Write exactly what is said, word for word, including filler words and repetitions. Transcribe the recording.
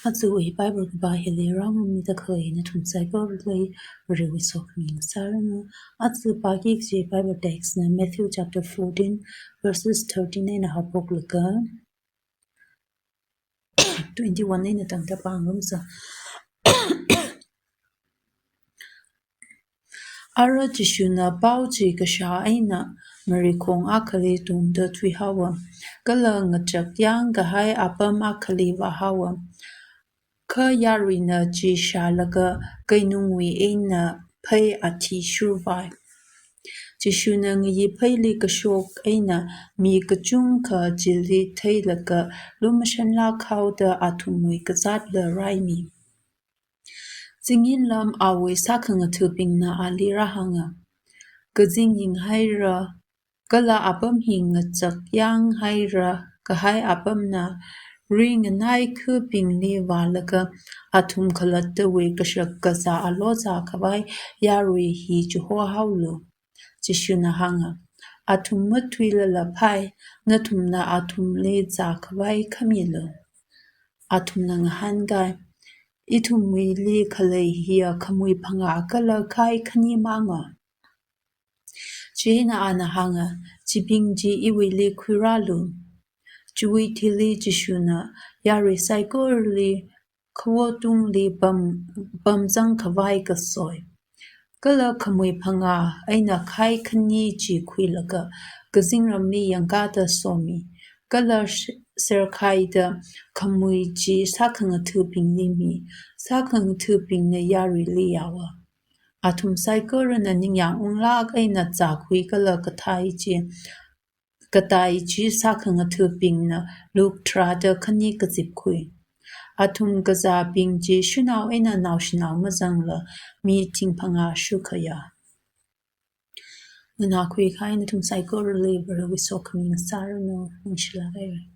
Ajawui Bible kapā hili rāngarummida khalei nathum saikorali Varewui sokhami ngasāranu. Aja pāki kaji Bible text na Matthew chapter fourteen, verses thirteen eina haophoklaga twenty-one eina tangda pāngarumsa. Ara Jishuna pao chi kashā eina marikhong akhali tongda thuihaowa, kala ngachakyang kahai apam akhali vāhaowa. Kha yaruina chi shālaga keinungwui eina phei athi shurvai. Jishuna ngayi pheili kashok eina mi kachungkha chili theilaga lumashanlāk haoda athumwui kazātla raimi. Zingyinlam awui sākhangathabingna ali rāhānga, kazing yinghaira, kala apam hi ngachakyang haira kahai apamna, ringanai khubingli vālaga athum khalattawui kashak kazā alo zākhavai yarui hi chihohaolu. Jishuna hānga, athum mathuilala phai, nathumna athumli zākhavai khamilu. Athumna ngahānkai, ithumwuili khalei hiya khamui phangā kala khai khani manga. Chieina ana hānga, chibing chi iwuili khuirālu. Chiwui thili Jishuna yarui saikorali khawo tungli pam, pamzang khavai kasoi. Kala khamui phangā eina khai khani chi khuilaga kazingramli yangkāda somi. Kala sh-, serkhaida khamui chi sākhangathabingli mi, sākhangathabingna yaruili yaowa. Athum saikorana ningyāng unglāk eina zākhui kala kathai chi, kathai chi sākhangathabingna luk tharāda khani kazipkhui. Athum kazābing chi shanao eina naoshinao mazangla mi thing phangā shukhaya. Nganākhui kahai nathum saikorali Varewui sokhami ngasāranu, ningshilāk haira.